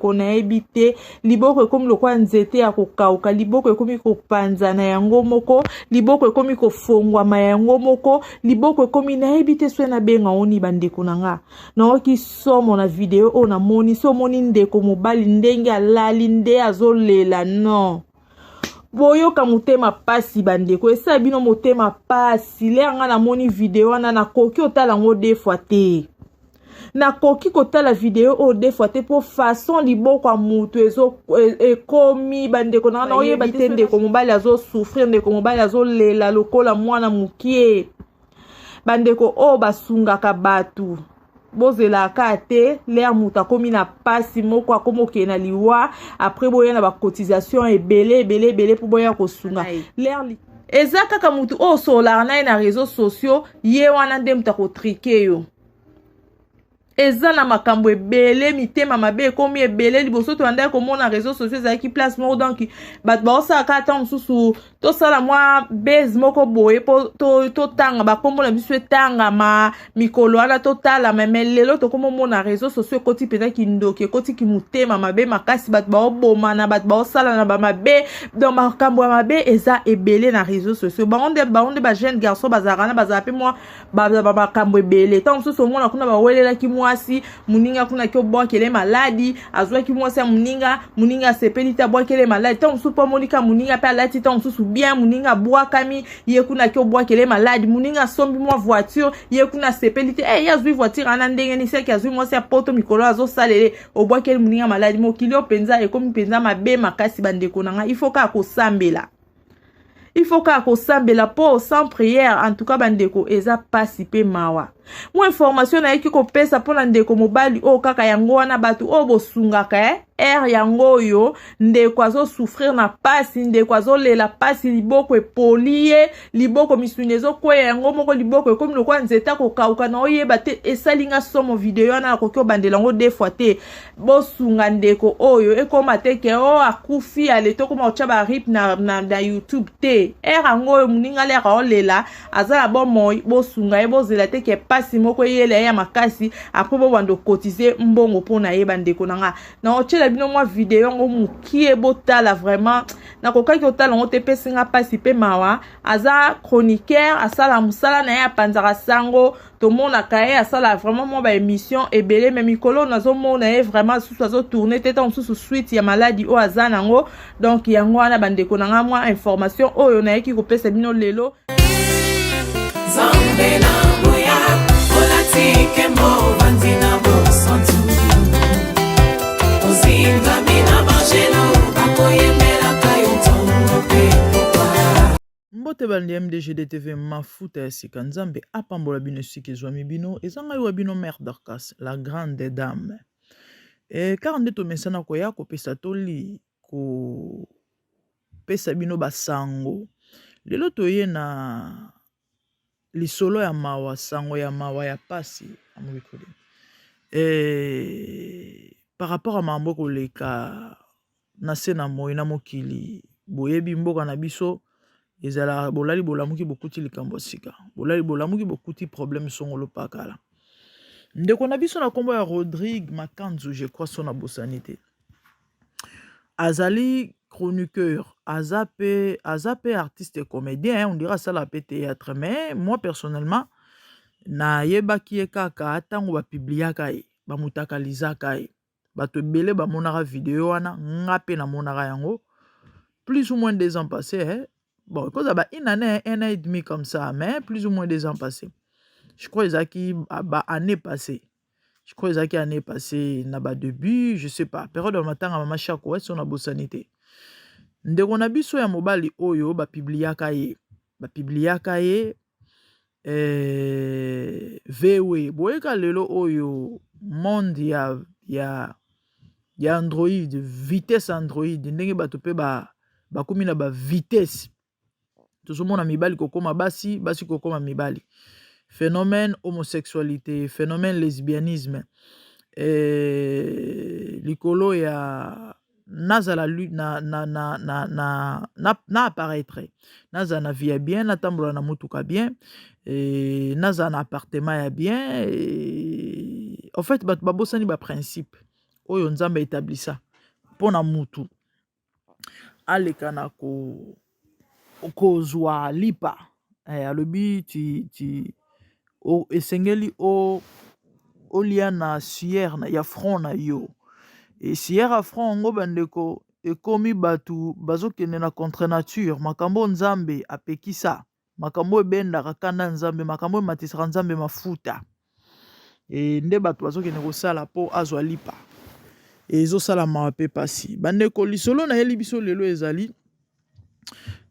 Bandeko, nayebi te, liboko ekomi lokola nzete ya kokauka, liboko ekomi kopanzana yango moko, liboko ekomi kofongwama yango moko, liboko ekomi, nayebi te soki nabenga oni. Bandeko na nga, nayoki somo na video oyo namoni. So omoni ndeko mobali ndenge alali, nde azolela, non, boyoka motema pasi. Bandeko, esala bino motema pasi. L'heure nga namoni video wana, nakoki otala yango deux fois te, nakoki kotala video oyo deux fois te, mpo façon liboko ya mutu ekomi. Bandeko na nga, naoyeba te, ndeko mobali azosouffrir, ndeko mobali azolela lokola mwana mokie. Bandeko oyo basungaka bato, bozelaka te l'heure moto akomi na pasi moko, akomi okende na liwa, après boya na bacotisation ebele ebele ebele mpo boya kosunga. L'heure eza kaka motu oyo osololaka na ye na réseaux sociaux, ye wana nde moto akotriquer yo. Eza na makambo ebele, mitema mabe ekomi ebele. Liboso toyandaki komona réseaux sociaux ezalaki place moko, donc bato baosala kaka ntango mosusu tosala mwa base moko boye mpo totanga bakombo na biso, etangama mikolo wana, totalama. Mais lelo tokomi omona réseaux sociaux ekoti mpenza kindoki, ekoti motema mabe makasi, bato baobomana, bato baosala na bamabe. Donc makambo ya mabe eza ebele na réseaux sociaux. Bango nde bajeune garçon bazalaka na bazala mpe mwa makambo ebele. Ntango mosusu omona kuna bawelelaki mwasi moninga, kuna ki obwakele maladi, azwaki mwasi ya moninga, moninga asepeli te, abwakele maladi. Ntango mosusu mpo amonika moninga mpe alati ntango mosusu bien, moninga abwakami, ye kuna ki obwakele maladi. Moninga asombi mwa voiture, ye kuna asepeli te, hey, ye azwi voiture wana ndenge nini? Seki azwi mwasi ya poto, mikolo azosalele, obwakeli moninga maladi. Mokili oyo mpenza ekomi mpenza mabe makasi. Bandeko na ngai, il faut kaka kosambela, il faut kaka kosambela, mpo sans prière, en tout cas, bandeko, eza pasi mpe mawa. Mwa information nayeki kopesa mpona ndeko mobali oyo kaka yango wana. Bato oyo bosungaka, heure yango oyo ndeko azosouffrir na pasi, ndeko azolela pasi, liboko epoli ye, liboko misuni ezokweya yango moko, liboko ekomi lokola nzete akokauka, na oyeba te. Esali nga somo video wana, nakoki obandela yango deux fois te. Bosunga ndeko oyo, ekóma te ke o akufi, ale tokóma kotya barip na YouTube te. Heure yango oyo moninga l'heure aolela, aza na bomoi, bosunga ye. Bozela te ke pasi moko eyela ye ya makasi, après bobanda okotize mbongo mpo na ye. Bandeko na nga, na otyela bino mwa video yango mokie, botala. Vraiment nakokaki kotala yango te, epesi nga mpasi mpe mawa. Aza chroniqueur, asala mosala na ye, apanzaka sango, tomonaka ye asala vraiment mwa baémission ebele. Mais mikolo nazomona ye vraiment susu azotourner te, ntango mosusu suite ya maladi oyo aza nango. Donc yango wana, bandeko na nga, mwa information oyo nayeki kopesa bino lelo. Nzambe na nguya, olati nkembo, ovandi na bosantu, ozingami na banjelu, bakoyembelaka yo ntongo mpe pokwa. Mbote balandi MDGDTV, mafuta ya sika. Nzambe apambola bino esika ezwami bino. Eza ngai wa bino, Mare Dorcas, la grande dame. Kaka nde tomesana koya kopesa toli, kopesa bino basango. Lelo toye na lisolo ya mawa, sango ya mawa, ya pasi par rapport a makambo ekoleka na se na moi na mokili. Boyebi mboka na biso ezalaka, bolali bolamuki bokuti likambo ya sika, bolali bolamuki bokuti problème songolo pakala. Ndeko na biso na nkombo ya Rodrigue Makanzu, je crois, so na bosani te, azali chroniqueur, aza pe artiste comédien, on dirait asala pe théâtre. Mais moi personnellement nayebaki ye kaka ntango bapubliaka ye, bamutakalizaka ye. Bato ebele bamonaka video wana, nga mpe namonaka yango plus ou moins 2 ans passé, eh? Bon, ekozala ba une année, un an et demi comme ça, mais plus ou moins 2 ans passé, je crois. Ezalaki ba année passée, je crois, ezalaki année passée na badébut, je sais pas, période ya matanga mama Shako, so nabosani te. Ndeko na biso ya mobali oyo bapubliaka ye, vewe boyeka lelo oyo monde ya Android, vitesse Android, ndenge bato mpe bakomi na bavitesse, tozomona mibali kokóma basi, basi kokóma mibali, phénomène homosexualité, phénomène lesbianisme, likolo ya nazala na apparaître, nazala na vie ya bien, natambola na motuka bien, nazala na appartement ya bien. En fait bato babosani baprincipe. oyo Nzambe etablisa mpo na mutu aleka na ko kozwa lipa. Eh, alobi ti, ti, o, esengeli o olia na sueur na, ya front na yo. E sueur ya front yango bandeko ekomi bato bazokende na contre nature, makambo Nzambe apekisa, makambo ebendaka kanda Nzambe, makambo ematisaka Nzambe mafuta. E nde bato bazokende kosala mpo azwa lipa. Ezosala mawa mpe pasi. Bandeko, lisolo nayeli biso lelo ezali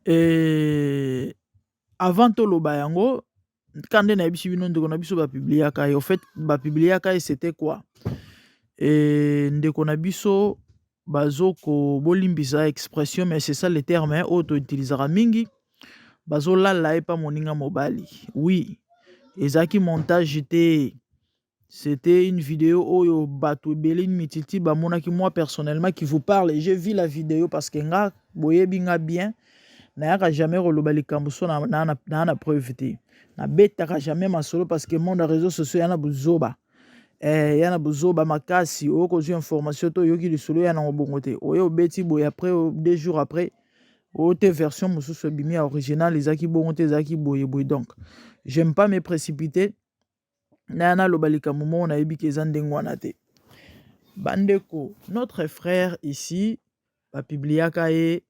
e, avant toloba yango ka nde nayebisi bino ndeko na biso bapubliaka ye. Au fait bapubliaka ye, c'était quoi? E, ndeko na biso bazoko, bolimbisa expression, mais c'est ça le terme oyo toutilisaka mingi, bazolala ye pa moninga mobali. Oui, ezalaki montage te, c'était une vidéo oyo bato ebele, une multitude bamonaki. Moi personnellement qui vous parle, j'ai vu la vidéo parce que nga boyebi nga bien, nayaka jamais koloba likambo so naa na preuve te. Nabetaka jamais masolo parce que monde ya réseaux sociaux ya na buzoba, ya na buzoba makasi. Oyo kozwa information to oyoki lisolo ya nango bongo te, oyo obeti boye, après 2 jours après, oyo te, version mosusu ebimi ya original ezalaki bongo te, ezalaki boye boye. Donc j'aime pas me précipiter naya naloba likambo moko nayebi ke eza ndenge wana te. Bandeko, notre frère ici bapubliaka ye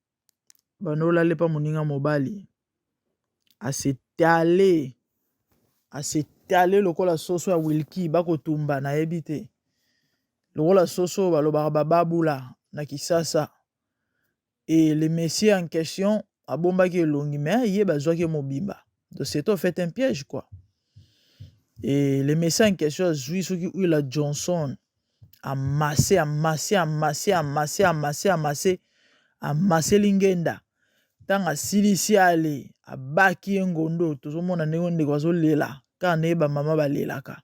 banolale mpa moninga mobali, asetale asetale lokola soso ya wilki bakotumba, nayebi te, lokola soso balobaka bababula na Kisasa. Et le monsieur en question abombaki elongi, mais ye bazwaki mobimba. Donc c'était en fait un piège, quoi. Et le monsieur en question azwi soki huile Johnson, amasse, amasse, amasse, amasse, amasse, amasse, amaseli ngenda. Ntango asilisi, ale abaki ye ngondo. Tozomona ndenge ndeko azolela kaka ndenge bamama balelaka.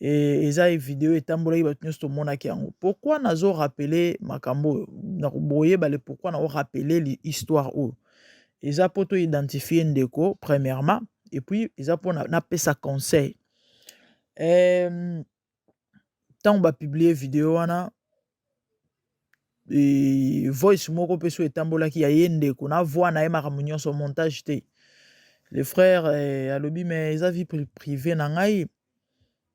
E, eza video etambolaki, bato nyonso tomonaki yango. Pourquoi nazorappeler makambo oyo? Boyeba le pourquoi nazorappeler histoire oyo. Eza mpo toidentifie ndeko premièrement, et puis eza mpo napesa conseil. Ntango bapublier video wana, e, voice moko mpe so etambolaki ya ye ndeko na voix na ye, makambo nyonso, montage te. Le frère alobi: "Mais eza vie privée na ngai,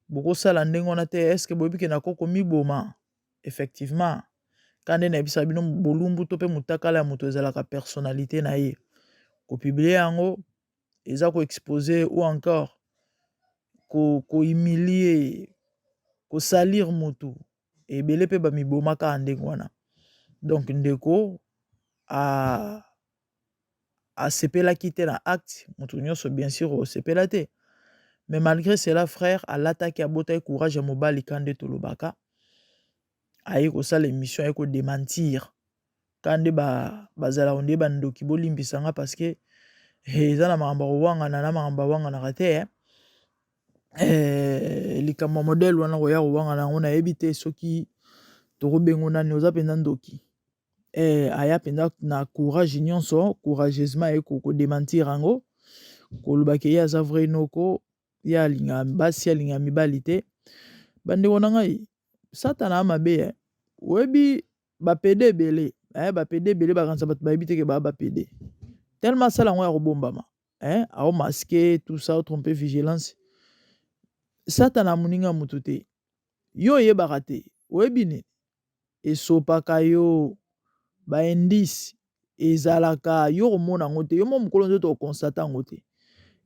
bokosala ndenge wana te. Est-ce boyebi ke nako komiboma?" Effectivement, ka nde nayebisaka bino, bolumbu to mpe motakala ya moto ezalaka personnalité na ye. Kopublier yango eza koexposer ou encore kohumilie, kosalir motu. Ebele mpe bamibomaka ya ndenge wana. Donc ndeko asepelaki te na acte. Moto nyonso bien sûr osepela te, mais malgré cela, frère alataki, abotaki courage ya mobali, ka nde tolobaka, aye kosala émission, aye kodémentir. Ka nde bazalaka nde bandoki, bolimbisanga, parce que eza na makambo ya kowangana na makambo awanganaka te. Likambo ya modèle wana, koya kowangana yango, nayebi te soki tokobengo nani. Oza mpenza ndoki. Aya mpenza na courage nyonso, courageusement aye kodémentir yango, kolobaki ye aza vrai noko, ye alingaka basi, alingaka mibali te. Bandeko na ngai, Satana mabe. Oyebi bapédés ebele, bapédés ebele bakanisa bato bayebi te ke baa bapédés, tellement asala yango ya kobombama, aomasquer tout ça, otrompe vigilance. Satana moninga motu te, yo oyebaka te. Oyebi nini esopaka yo? Baindice ezalaka, yo komona yango te. Yo mo mokolo nzoto oconstater yango te.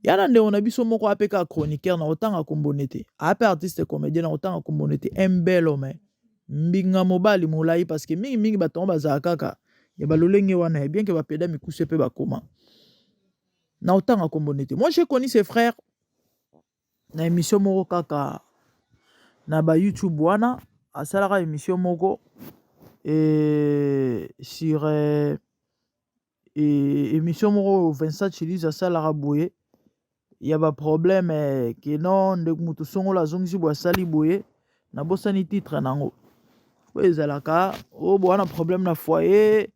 Ya na ndeko na biso moko ape kaka chroniqueur, na kotanga kombone te, ape artiste comédien, na kotanga kombone te, un bel homme, mbinga mobali molai, parce que mingimingi bato yango bazala kaka ya balolenge wana, bien ke bapédés mikuse mpe bakoma. Na kotanga kombone te. Moi, j'ai connu ses frères na émission moko kaka na ba YouTube wana. Asalaka émission moko sur émission moko Vincent Chilise asalaka boye ya baproblème ke non, ndeko moto songolo azongisi boye, asali boye. Nabosani titre nango. Oyo ezalaka oyo bowana problème na foyer,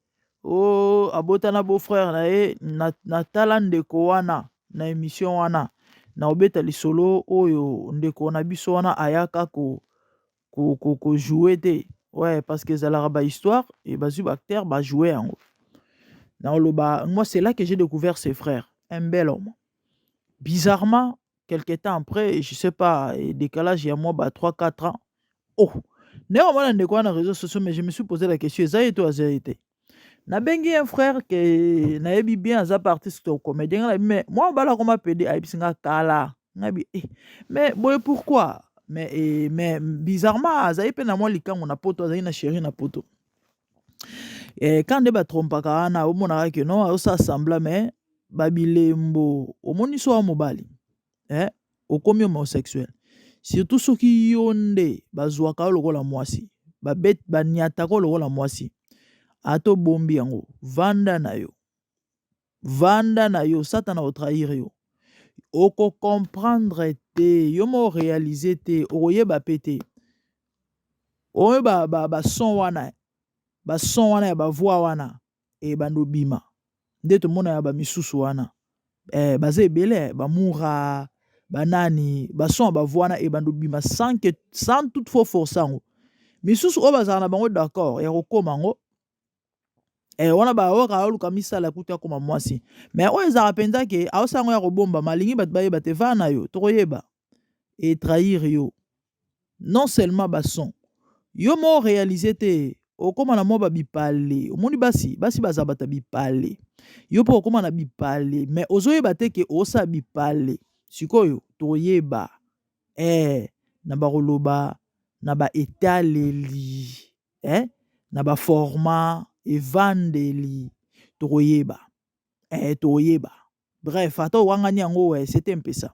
oyo abotana beau frère na ye. Natala ndeko wana na émission wana, na obeta lisolo oyo ndeko na biso wana ayaka kojouer te. Ouais, parce que ezalaka ba histoire et bazwi ba acteur ba jouer yango. Naoloba, moi c'est là que j'ai découvert ses frères, un bel homme. Bizarrement, quelque temps après, je sais pas, décalage ya mwa ba 3 4 ans. Oh, ndenge omona ndeko wana na réseaux sociaux, mais je me suis posé la question, eza ye to aza ye te? Nabengi un frère ke nayebi bien, aza pa artiste to comédien. Nga nayebi, mais mwa mobali akoma pédé, ayebisi nga kala. Ngabi eh, mais boye pourquoi? Mais, eh, mais bizarrement azali mpe na mwa likango na poto, azali na chéri na poto. Eh, quand nde batrompaka wana, omonaka ke non, azosala semblant, mais babilembo omoni so wa mobali, eh, okomi homosexuel, surtout soki yo nde bazwaka yo lokola mwasi, baniataka yo lokola mwasi, ata obombi yango, vanda na yo, vanda na yo, Satana otrahir yo, okocomprendre te, yo mo oréaliser te, okoyeba mpe te. Oyo bason wana, bason wana ya bavoix wana ebanda obima nde tomona ya bamisusu wana, eh, baza ebele, bamura banani, bason ya bavoix wana ebanda obima sans que, sans toutefois force yango. Misusu oyo bazala na bango d'accord ya kokóma yango, eh, wana bayoka aoluka misala kuta akóma mwasi. Mais oyo ezalaka mpenza ke aosala yango ya kobombama, alingi bato bayeba te, va na yo, tokoyeba etrahir yo. Non seulement bason, yo mo réalise te, okóma na mwa babipale. Omoni basi, basi baza bato ya bipale, yo mpo okóma na bipale, mais ozoyeba te ke osala bipale. Sikoyo toyeba, eh, na bakoloba na baetaleli, eh, na baformat evandeli, tokoyeba, eh, tokoyeba. Bref, ata owangani yango, eh, c'était mpesa.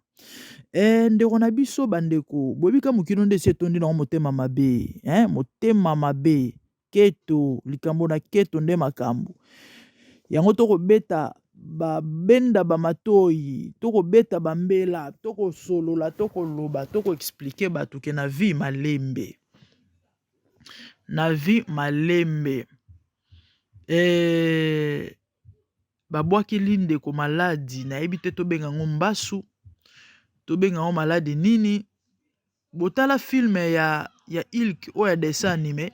Eh, ndeko na biso, bandeko, boyebi mokili nde esi etondi nango motema mabe, eh, motema mabe, keto, likambo na keto nde makambo yango. Tokobeta babenda bamatoi, tokobeta bambela, tokosolola, tokoloba, tokoexpliquer bato ke na vie malembe, na vie malembe. E, babwakeli ndeko maladi, nayebi te tobenga yango mbasu, tobenga yango maladi nini. Botala film ya Hulk oyo ya dessin animé,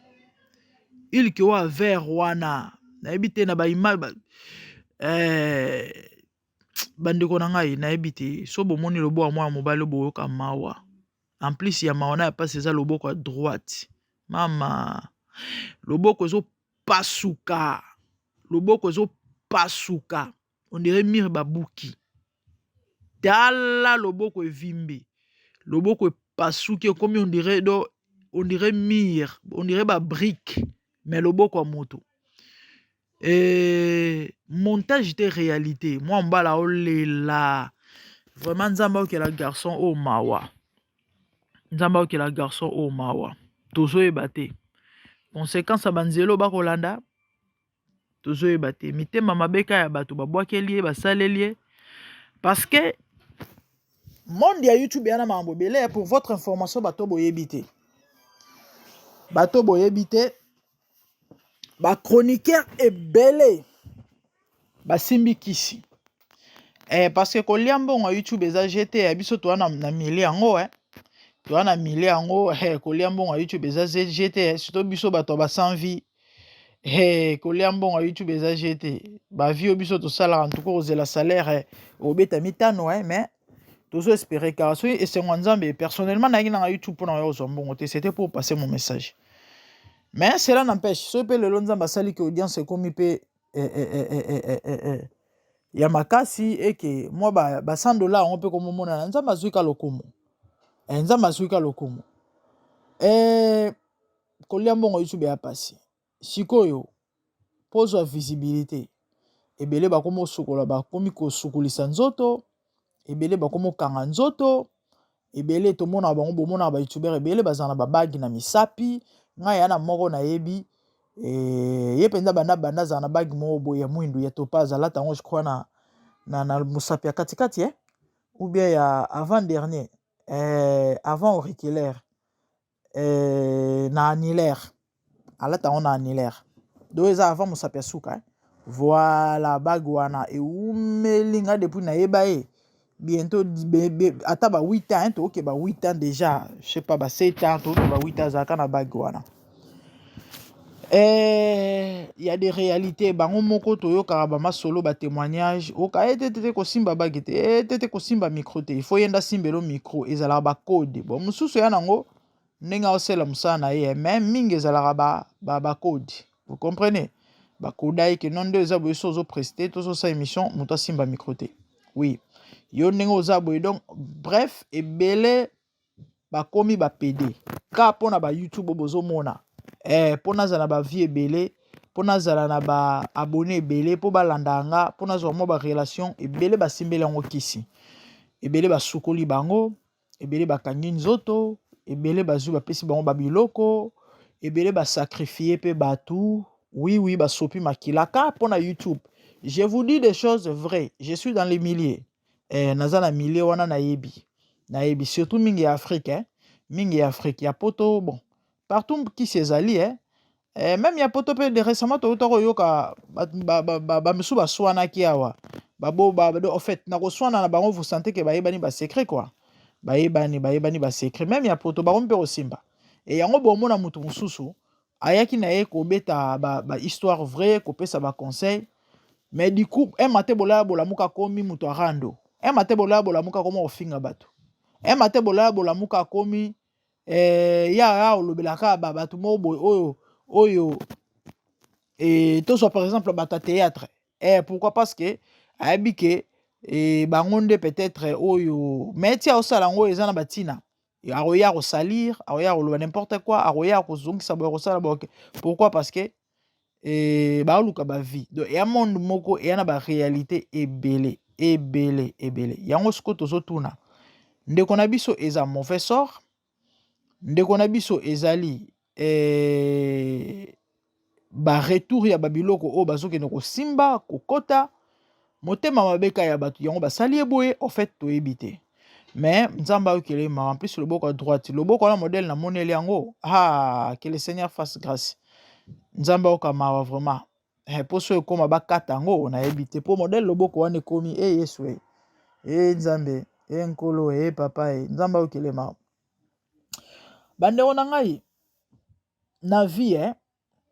Hulk oyo ya vert wana, nayebi te na baimage ba, eh, bandeko na ngai, nayebi te so bomoni loboko ya mwana mobali oyo, boyoka mawa. En plus ya mawa na ya mpasi, eza loboko ya droite. Mama, loboko ezopasuka, loboko ezopasuka, on dirait mur babuki. Tala, loboko evimbi, loboko epasuki, ekomi on dirait do, on dirait mur, on dirait babrique, mais loboko ya moto. E, montage te, réalité. Mwa mobala olela vraiment. Nzambe aokela garçon oyo mawa, Nzambe aokela garçon oyo mawa. Tozoyeba te conséquence ya banzela oyo bakolanda, tozoyeba te mitema mabe ka ya bato babwakeli ye, basaleli ye, parce que monde ya YouTube eya na makambo ebele. Pour votre information, bato boyebi te, bato boyebi te, bachroniqueur ebele basimbi kisi, eh, parce que kolia mbongo ya YouTube eza jete ya biso. Toza na milieu yango, eh. Toza na milieu yango, eh, kolia mbongo ya YouTube eza jete, eh. Surtout biso bato ya ba 100 vues, eh, kolia mbongo ya YouTube eza jete. Bavues oyo biso tosalaka, ntuku kozela salaire, eh, obeta mitano, eh, mais tozo espérer kaka soki esengo ya Nzambe. Personnellement, nayaki nanga YouTube mpona koya kozwa mbongo te, c'était pour passer mon message. Mais cela n'empêche, soki mpe lelo Nzambe asaliki audience ekomi mpe eh, eh, eh, eh, eh, eh, eh, ya makasi, eke mwa ba 100 $ yango mpe komomonana, Nzambe azwi ka lokumu, eh, Nzambe azwi ka lokumu. Eh, kolia mbongo YouTube ya pasi. Sikoyo mpo ozwa visibilité, ebele bakomi kosukola, bakomi kosukulisa nzoto, ebele bakomi kokanga nzoto, ebele tomonaka bango. Bomonaka bayoutubeur ebele bazala na babague na misapi. Ngai ya na moko nayebi, e, ye mpenza banda banda azala na bague moko boye ya mwindu ya topaz, alata yango, je crois na mosapi ya katikati, eh? Ou bien ya avant dernier, eh, avant auriculaire, eh, na annulaire, alata yango na annulaire, donc eza avant mosapi ya suka, eh? Voilà, bague wana ewumeli ngai depuis nayeba ye, bientôt ata ba 8 ans, tokoke ba 8 ans déjà, je sais pas, ba 7 ans, tokoke ba 8 ans, azalaka na bague wana. Eh, ya des réalités bango moko toyokaka bamasolo batémoignage oka ete tete kosimba bagi te ete te kosimba micro te il faut ye nde asimbelo micro ezalaka bacode bon mosusu ya nango ndenge aosala mosala na ye mais mingi ezalaka bacode ba, ba vous comprenez bakoda ye ke no nde eza boye so ozopreste to ozosala émission moto asimba micro te oui yo ndenge oza boye donc bref ebele bakomi ba pede kaka mpona ba youtube oyo bozomona eh, mpo nazala na bavie ebele mpo nazala na ba abonné ebele mpo balandaka nga mpo nazwa mwa barelation ebele basimbeli yango kisi ebele basukoli bango ebele bakangi nzoto ebele bazwi bapesi bango babiloko ebele basacrifie mpe bato oui oui basopi makila kaka mpo na youtube. Je vous dis des choses vraies, je suis dans les milliers eh, naza na milieu wana nayebi nayebi surtout mingi ya Afrique eh? Mingi ya Afrique ya poto bon partout kisi ezali eh? Eh, même ya poto mpe récemment touta koyoka bamisusu baswanaki awa babo ba, en fait na koswana na bango vous sentez ke bayebani basecret quoi bayebani bayebani basecret même ya poto bango mpe kosimba e yango bomona motu mosusu ayaki na ye kobeta ba histoire vraie kopesa baconseil mais du coup un matin bolaya bolamuka akomi moto arando un matin bolaya bolamuka akoma kofinga bato un matin bolaya bolamuka akomi eh, ya ya olobelaka bato moko boye oyo oyo eh, tozwa par exemple bato ya théâtre eh, pourquoi? Parce que ayebi ke eh, bango nde peut-être oyo mais ti aosala yango eza na batina akoya kosalir akoya koloba n'importe quoi akoya kozongisa boye kosala boye. Pourquoi? Parce que eh, baoluka bavie donc eya monde moko eya na baréalité ebele ebele ebele. Yango sikoyo tozotuna ndeko na biso eza mauvais sort ndeko na biso ezali eh, baretour ya babiloko oyo bazokende kosimba kokota motema mabe ka ya bato yango basali ye boye. En fait toyebi te mais nzambe ayokele mawa. En plus loboko ya droite loboko wana modèle namoneli yango ah, que le Seigneur fasse grâce nzambe ayoka mawa vraiment eh, mpo so ekóma bakata yango nayebi te mpo modèle loboko wana ekomi e yesu e e nzambe e nkolo e papa e nzambe ayokele mawa. Bandeko na ngai na vie eh,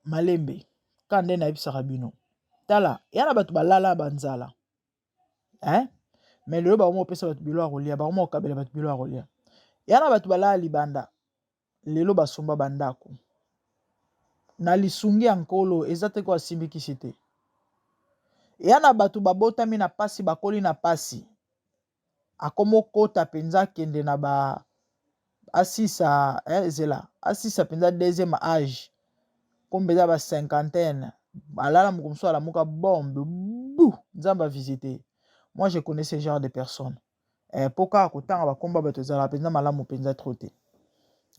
malembe ka nde nayebisaka bino tala ya na bato balala banzala eh? Mais lelo bakoma kopesa bato bilo ya kolia bakoma kokabela bato bilo ya kolia ya na bato balala libanda lelo basomba bandako na lisungi ya nkolo eza te ko asimbikisi te ya na bato babotami na pasi bakoli na pasi akoma okota mpenza akende na ba asisa eh, zela asisa mpenza deuxième âge comme mpenza ba cinquantaine alala moko mosusu alamuka bombe bu nzambe avisite. Moi, je connais ce genre de personnes eh, mpo kaka kotanga bakomba bato ezalaka mpenza malamu mpenza trop te.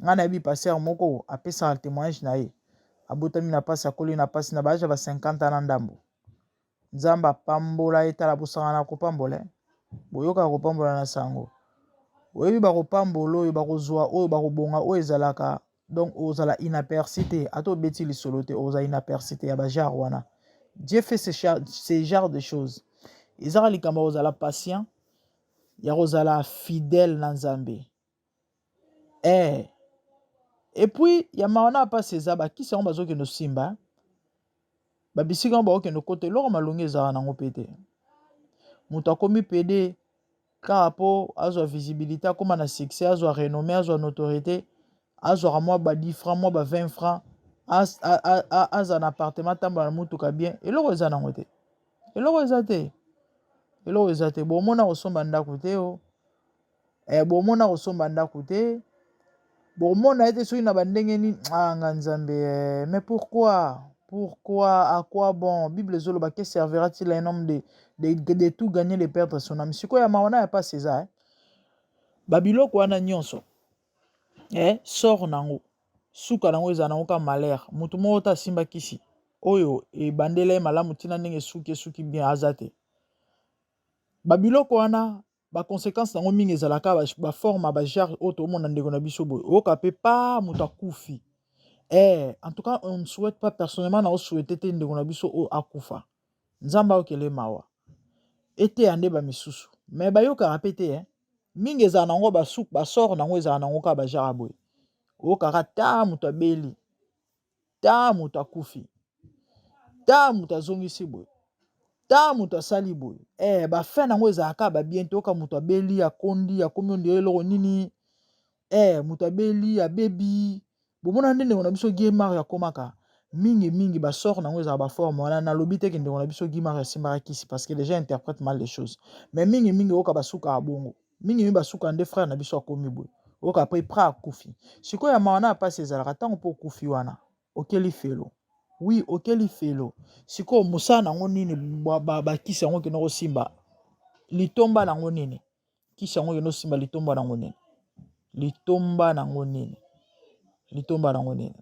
Ngai nayebi pasteur moko apesaka témoignage na ye abotami na pasi akoli na pasi na baage ya ba 50 na ndambo nzambe apambola ye tala bosangana kopambola eh. Boyokaka kopambola na sango oyebi bakopambola oyo bakozwa oyo bakobonga oyo ezalaka donc ozala inaperçu te ata obeti lisolo te ozala inaperçu te ya bagenre wana. Dieu fait ce genre de choses ezaka likambo ya kozala patient ya kozala fidèle na nzambe eh. Et puis ya mawa na mpasi eza bakisi yango bazokende osimba babisika yango bakokende okota eloko malongi ezalaka nango mpe te moto akomi pede kaka mpo azwa visibilité akóma na succès azwa renommée azwa notoriété azwaka mwa ba 10 francs mwa ba 20 francs aza na appartement atambola na mutuka bien eloko eza nango te eloko eza te eloko eza te bomona kosomba ndako te o eh, bomona kosomba ndako te bomona ete soki na bandenge nini ah, nga nzambe eh, mais pourquoi pourquoi à quoi bon? Bible ezoloba que servira-t-il un homme de tout gagner de perdre son âme? Sikoyo ya mawa na ya pasi eza eh? Babiloko wana nyonso eh, sort nango suka nango ezala nango ka malheur motu moko ta asimba kisi oyo ebandela ye malamu ntina ndenge esuki esuki bien aza te babiloko wana baconséquence nango mingi ezalaka baforme ya bagenre oyo toomona ndeko na biso boye oyoka mpe pa moto akufi eh, en tout cas on ne souhaite pas personnellement na osouhaite te ndeko na biso oyo akufa nzambe ayokele mawa eteya nde bamisusu mais bayokaka mpe te eh. Mingi ezala nango basort nango ezala nango kaka bagenre boye oyokaka ta moto abeli. Ta moto akufi, ta moto azongisi boye, ta moto asali boye. Eh, ba fin nango ezalaka ba bien te. Oyoka moto abeli, akondi, akomi ondire eloko nini. Eh, moto abeli, abebi. Bomona nde ndeko na biso Guy Mario akomaka mingi mingi ba sort nango ezala ba forme wana. Nalobi te ke ndeko na biso Guy Mario asimbaka kisi parce que les gens interprètent mal les choses. Mais mingi mingi oyoka basukaka bongo. Mingi mingi basuka nde frère na biso akomi boye. Oyoka après pra akufi. Sikoyo ya mawa na ya pasi ezalaka ntango mpo okufi wana okeli felo. Oui, okeli felo. Sikoyo mosala nango nini bakisi yango okende kosimba litomba nango nini? Kisi yango okende kosimba litomba nango nini? Litomba nango nini? Litomba nango nini?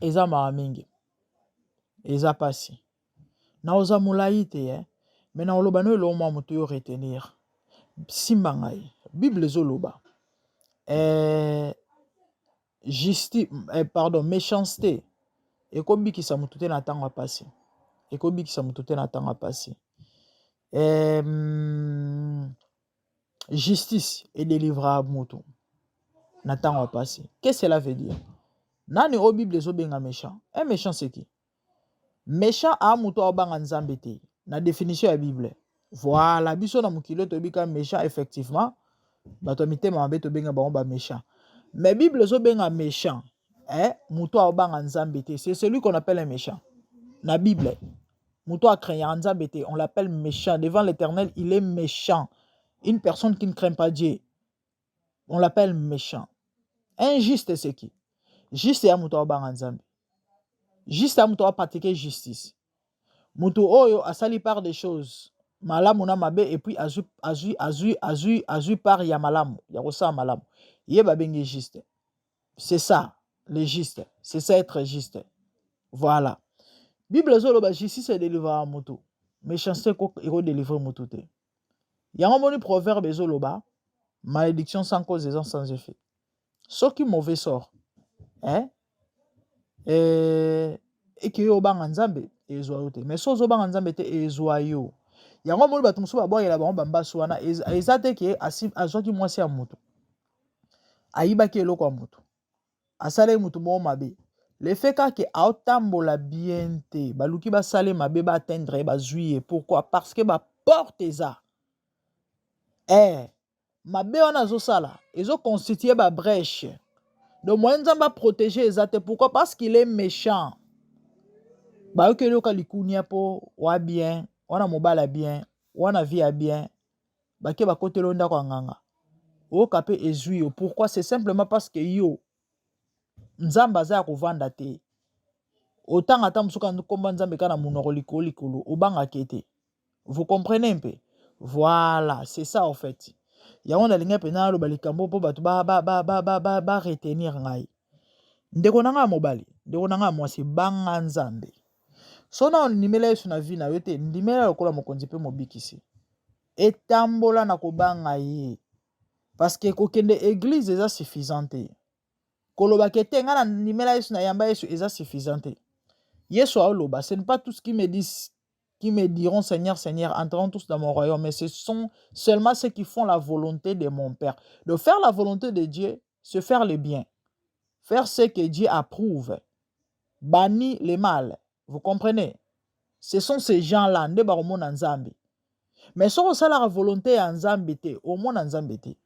Eza mawa mingi. Eza pasi. Na oza molayi te eh? Mais na oloba no eloko mwa moto yo retenir. Simba ngai. Bible ezoloba. Eh, justice, eh, pardon, méchanceté ekobikisa moto te na ntango ya pasi. Ekobikisa moto te na ntango ya pasi. Eh, justice edelivra moto na ntango ya pasi. Qu'est-ce que cela veut dire? Nani oyo Bible ezobenga méchant? Un méchant c'est qui? Méchant a moto aobanga Nzambe te na définition ya Bible. Voilà, biso na mokili oyo toyebi ka méchant effectivement, bato ya mitema mabe tobenga bango ba méchant. Mais Bible ezobenga méchant, eh, moto aobanga Nzambe te, c'est celui qu'on appelle un méchant. Na Bible, moto acraignaka Nzambe te, on l'appelle méchant. Devant l'Éternel, il est méchant. Une personne qui ne craint pas Dieu, on l'appelle méchant. Injuste c'est qui? Juste ya moto aobanga Nzambe. Juste ya moto apratique justice. Moto oyo asali part des choses malamu na mabe et puis azwi azwi azwi azwi azwi part ya malamu ya kosala malamu. Ye babengi juste. C'est ça le juste. C'est ça être juste. Voilà. Bible ezoloba justice edelivraka moto. Méchanceté ekodélivre moto te. Yango moni proverbe ezoloba malédiction sans cause eza sans effet. Soki mauvais sort eh, eh, eke yo obanga Nzambe ezwa yo te. Mais soki ozobanga Nzambe te ezwa yo. Yango moni bato mosusu babwakela bango bambasu wana eza te ke azwaki mwasi ya moto, ayibaki eloko ya moto, asalaki moto moko mabe. Le fait kaka aotambola bien te, baluki basale mabe ba atteindre ye, bazwi ye. Pourquoi? Parce que ba porte eza eh, mabe wana azosala ezoconstitue ba brèche. Donc moyen Nzambe aprotéger eza te. Pourquoi? Parce qu'il est méchant. Bayokeli yoka likunia mpo wa bien wana mobala bien wana vie ya bien, bake bakoteli yo ndako ya nganga, oyoka mpe ezwi yo. Pourquoi? C'est simplement parce que yo Nzambe aza ya kovanda te. Otanga ata mosuka nkomba Nzambe kaka na monoko likolo likolo, obangaka te. Vous comprenez mpe? Voilà, c'est ça en fait. Yango nalingi mpenza naloba likambo mpo bato ba retenir ngai. Ndeko na ngai ya mobali, ndeko na ngai ya mwasi, banga Nzambe. So na ondimela Yesu na vie na yo te, ndimela lokola mokonzi mpe mobikisi. Etambola na kobanga ye. Parce que kokende église eza suffisant te. Koloba ke te ngai na ndimela Yesu na yamba Yesu eza suffisant te. Yesu aoloba, ce n'est pas tout ce qui me disent qui me diront Seigneur, Seigneur, entreront tous dans mon royaume, mais ce sont seulement ceux qui font la volonté de mon Père. De faire la volonté de Dieu, c'est faire le bien. Faire ce que Dieu approuve. Bannir le mal. Vous comprenez? Ce sont ces gens-là, nde bakomona Nzambe. Mais soki osalaka volonté ya Nzambe te, omona Nzambe te.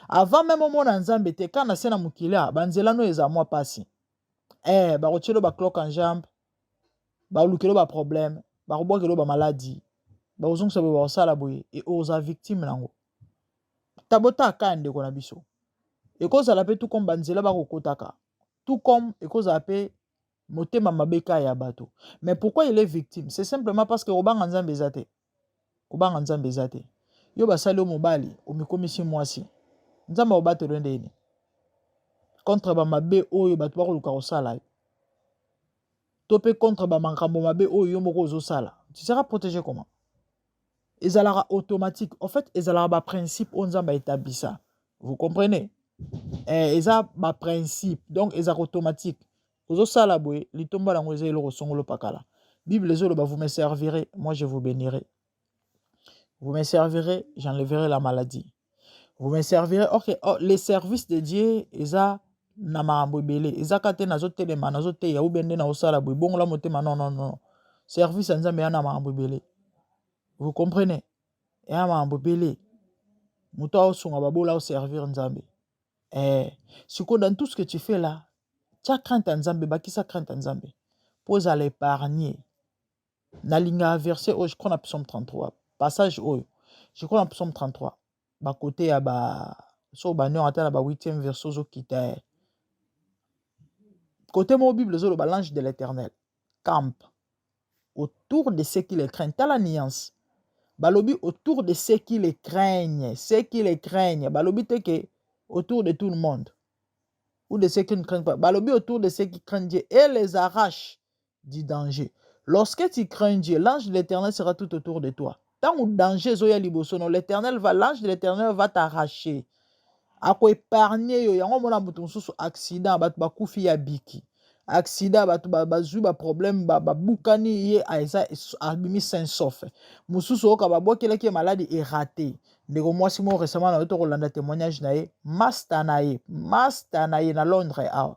Avant même omona Nzambe te, kana se na mokili a banzela no eza mwa pasi. Eh, bakotielo ba cloque en jambe, balukelo ba problème, bakobwakelo ba maladie, bakozongisa boye, bakosala boye, e oza victime nango. Tabota aka ya ndeko na biso. Ekozala pe tout comme banzela bakokotaka. Tout comme ekozala pe motema mabe ka ya bato. Mais pourquoi il est victime? C'est simplement parce que kobanga Nzambe eza te. Kobanga Nzambe eza te. Yo basali yo mobali, omikomisi mwasi. Nzambe akobatela yo ndeni contre ba mabe oyo bato bakoluka kosala yo. To pe contre ba makambo mabe oyo yo moko ozosala. Tu seras protégé comment? Ezalaka automatique. En fait, ezalaka ba principe oyo Nzambe aétablissa. Vous comprenez? Eh, eza ba principe. Donc, ezalaka automatique. Ozosala boye, litomba nango eza eloko songolo pakala. Bible ezoloba, vous me servirez, moi je vous bénirai. Vous me servirez, j'enlèverai la maladie. Vous me servirez. Ok, oh, les services de Dieu, eza na makambo ebele. Eza kaka te nazotelema nazoteya ou bien nde naosala boye bongola motema. Non, non, non, service ya Nzambe eya na makambo ebele. Vous comprenez? Eya makambo ebele. Moto aosunga babola, aoservir Nzambe. Eh, sikoyo dans tout ce que tu fais là, tia crainte ya Nzambe, bakisa crainte ya Nzambe mpo ozala épargné. Nalingaka verset oyo, je crois na Psaume 33, passage oyo, je crois na Psaume 33, bakote ya ba so banion, ata na ba 8e verset ozokita ye kote moko, Bible ezoloba: "L'ange de l'Éternel campe autour de ceux qui le craignent." Tala nuance: balobi autour de ceux qui le craignent, ceux qui le craignent. Balobi te ke autour de tout le monde ou de ceux qui ne craignent pas. Balobi autour de ceux qui craignent Dieu et les arrache du danger. Lorsque tu crains Dieu, l'ange de l'Éternel sera tout autour de toi. Ntango danger ezoya liboso no, l'éternel va l'ange de l'Éternel va t'arracher, akoépargne yo. Yango omona moto mosusu, accident, bato bakufi, ya biki accident, bato bazwi baproblème, babukani, ye eza abimi sain sauf. Mosusu oyoka babwakelaki ye maladi, eraté. Ndeko mwasi moko récemment na yo, tokolanda témoignage na ye, master na ye, master na ye na Londres awa,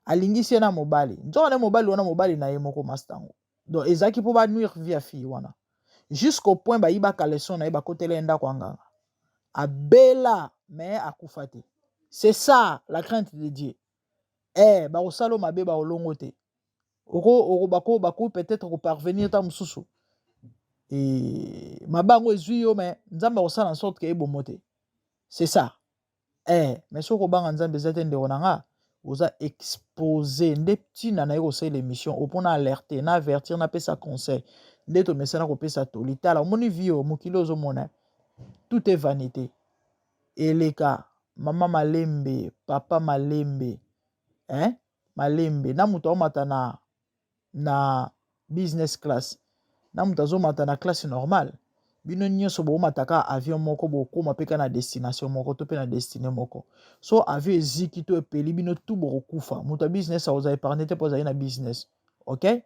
alingisi ye na mobali. Nzoka nde mobali wana, mobali na ye moko master yango. Donc ezalaki mpo banuire vie ya fille wana jusqu'au point bayibaka leçon na ye, bakotela ye ndako ya nganga, abela, mais akufa te. C'est ça la crainte de Dieu. Eh, bakosala mabe, bakolongo te, bako peut-être koparvenir ta mosusu e mabe yango ezwi yo, mais Nzambe akosala en sorte ke ebomo te. C'est ça. Eh, mais soki kobanga Nzambe eza te, ndeko na nga, oza exposé. Nde ntina na ye kosala émission o mpona alerte na avertir, napesa conseil nde tomesana kopesa toli. Tala, omoni vie oyo, mokili ozomona, tout est vanité, eleka. Mama malembe, papa malembe, hein? Malembe na moto aomata na business class, na moto azomata na classe normale, bino nyonso boomata kaka avion moko, bokóma mpe kaka na destination moko to mpe na destinée moko. So avion eziki to epeli, bino tu bokokufa. Moto ya business akozala épargne te mpo azali na business, ok?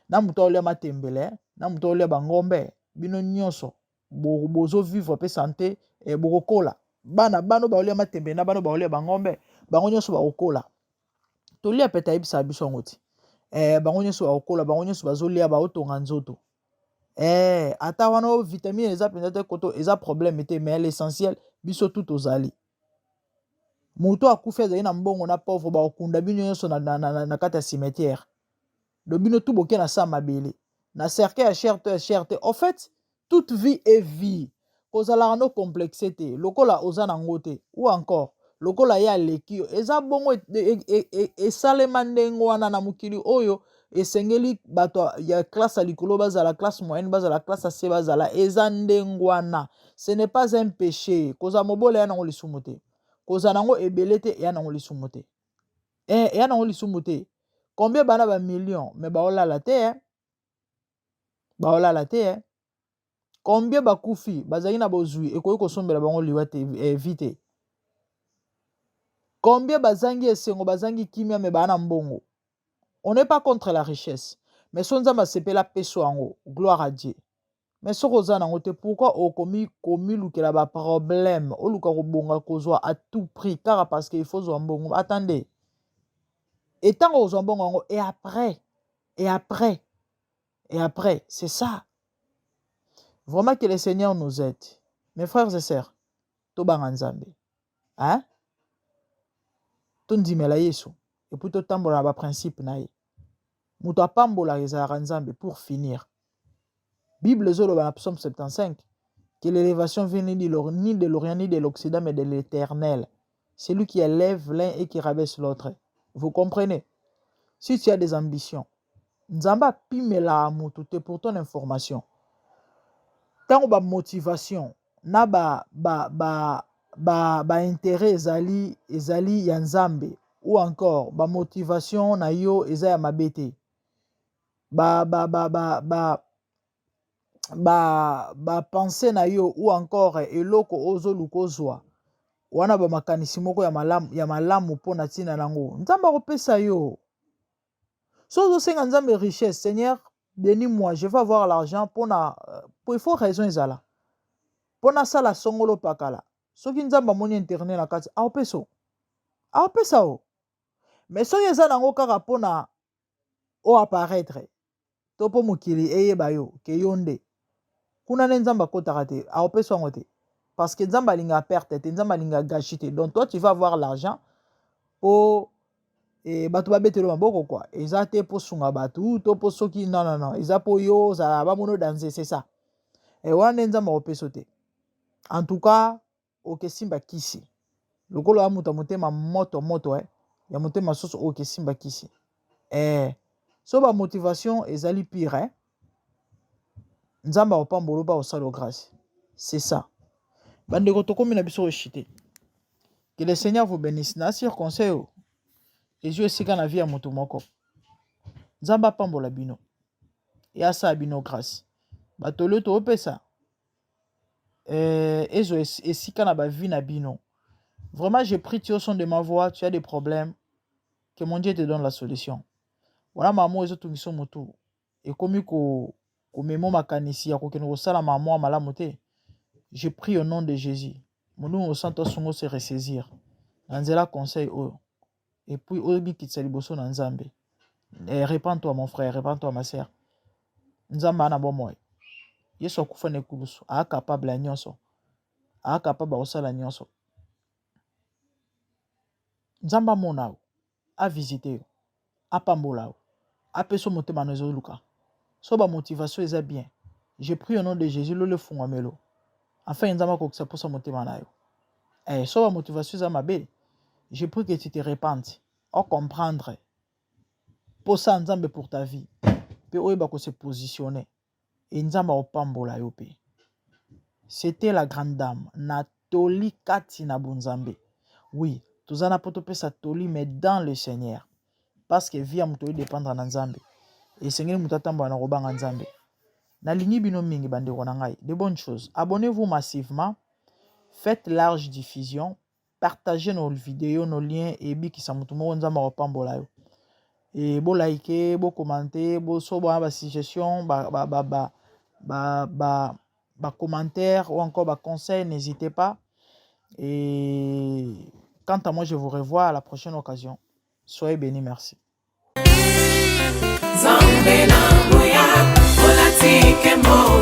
Na moto aolia matembele, na moto aolia bangombe, bino nyonso bozovivre mpe santé, bokokola. Bana bano baolia matembele na bano baolia bangombe, bango nyonso bakokola. Tolia pete, ayebisaka biso yango ti bango nyonso bakokola, bango nyonso bazolia, baotonga nzoto. Ata wana oyo vitamine eza mpenza te, koto eza problème te, mais l'essentiel biso tu tozali. Moto akufi azali na mbongo na pauvre, bakokunda bino nyonso na kati ya cimetière. Do bino tu boke na sa mabele, na cercueil ya cher to ya cher te. En fait, toute vie est vie. Kozalaka no complexe te lokola oza nango te ou encore lokola ye aleki yo. Eza bongo, esalema ndenge wana na mokili oyo. Esengeli bato ya classe ya likolo bazala, classe moyenne bazala, classe ya se bazala. Eza ndenge wana, ce n'est pas un péché. Kozala mobola eya nango lisumu te, kozala nango ebele te eya nango lisumu te, eya nango lisumu te. Combien bana bamillion, mais baolala te, eh? Baolala te, eh? Combien bakufi bazalaki na bozwi ekoki kosombela bango liwa te, vie te? Combien bazangi esengo, bazangi kimia, mais baa na mbongo? On n'est pas contre la richesse, mais so Nzambe asepela peso yango, gloire à Dieu. Mais soki oza nango te, pourquoi okomi komilukela baproblème, oluka kobonga, kozwa à tout prix kaka parce que il faut zwa mbongo? Attendez, etango kozwa mbongo yango, et après, et après, et après? C'est ça vraiment. Que le Seigneur nous aide, mes frères et sœurs. Tobanga Nzambe, hein? Tondimela Yesu et puis totambola na baprincipe na ye. Moto apambolaka ezalaka Nzambe. Pour finir, Bible ezoloba na Psaume 75 que l'élévation vient ni de l'Orient ni de l'Occident, mais de l'Éternel. C'est lui qui élève l'un et qui rabaisse l'autre. Vous comprenez? Si tu as des ambitions, Nzambe apimelaka motu te. Pour ton information, ntango bamotivation na baintérêt ba ezali ya Nzambe ou encore bamotivation na yo eza ya mabe te, ba bapense na yo ou encore eloko ozoluka ozwa wana, bamakanisi moko ya malamu, ya malamu mpo na ntina nango, Nzambe akopesa yo. So ozosenga Nzambe richesse: "Seigneur, bénis moi, je veux avoir l'argent mpona po il faut raison ezala mpo nasala songolo pakala." Soki Nzambe amoni internet na kati, aopesa, aopesa o. Mais soki eza nango kaka mpona o apparaître to mpo mokili eyeba yo ke yo nde kuna nde Nzambe akotaka te, akopesa yango te, parce que Nzambe alingaka perte te, Nzambe alingaka gâchis te. Donc toi, tu vas avoir l'argent po bato babetela maboko quoi. Eza te mpo sunga bato to mpo soki, non, non, non, eza mpo yo ozala bamono danse, c'est ça. Wana nde Nzambe akopesa te. En tout cas, okesimba kisi lokola ya moto ya motema moto moto, ya motema soso, okesimba kisi. So bamotivation ezali pire, Nzambe akopambola mpa kosala grâce, c'est ça. Bandeko, tokomi na biso koshite. Que le Seigneur vous bénisse. Na sur conseil oyo ezwi esika na vie ya moto moko. Nzambe apambola bino e asala bino grâce. Bato oyo toopesa ezwa esika na bavie na bino. Vraiment, j'ai pris, tu au son de ma voix, tu as des problèmes, que mon Dieu te donne la solution. Wana mama ezotungisa motu, ekomi komema makanisi ya kokende kosala mama malamu te, je prie au nom de Jésus, Molimo Mosantu asungo se ressaisir na nzela conseil oyo et puis oyebikitisa liboso na Nzambe. Repends-toi, mon frère, repends-toi, ma sœur. Nzambe ana bomoi. Yesu akufa na ekulusu, aa capable ya nyonso, aa capable ya kosala nyonso. Nzambe amona yo, avisite yo, apambola yo, apesa motema na ezoluka. So bamotivation eza bien, je prie au nom de Jésus, lolo efungwamelo afin Nzambe akokisa mposa motema na yo. So bamotivation eza mabe, je prie que tu te repentes, ocomprendre mposa ya Nzambe pour ta vie mpe oyeba kose positionner e Nzambe akopambola yo mpe. C'était la grande dame na toli kati na bonzambe. Oui, toza na mpo topesa toli, mais dans le Seigneur, parce que vie ya moto oyodépendre na Nzambe. Esengeli moto atambola na kobanga Nzambe. Nalingi bino mingi, bandeko na ngai. De bonnes choses, abonnez-vous massivement, faites large diffusion, partagez nos vidéos, nos liens. Ebikisa motu moko, Nzambe akopambola yo. E bolike, bokommente, boso bona basuggestion, ba commentaire ou encore baconseil, n'hésitez pas. Et quant à moi, je vous revois à la prochaine occasion. Soyez bénis, merci. Nzambe na nguya olati nkembo.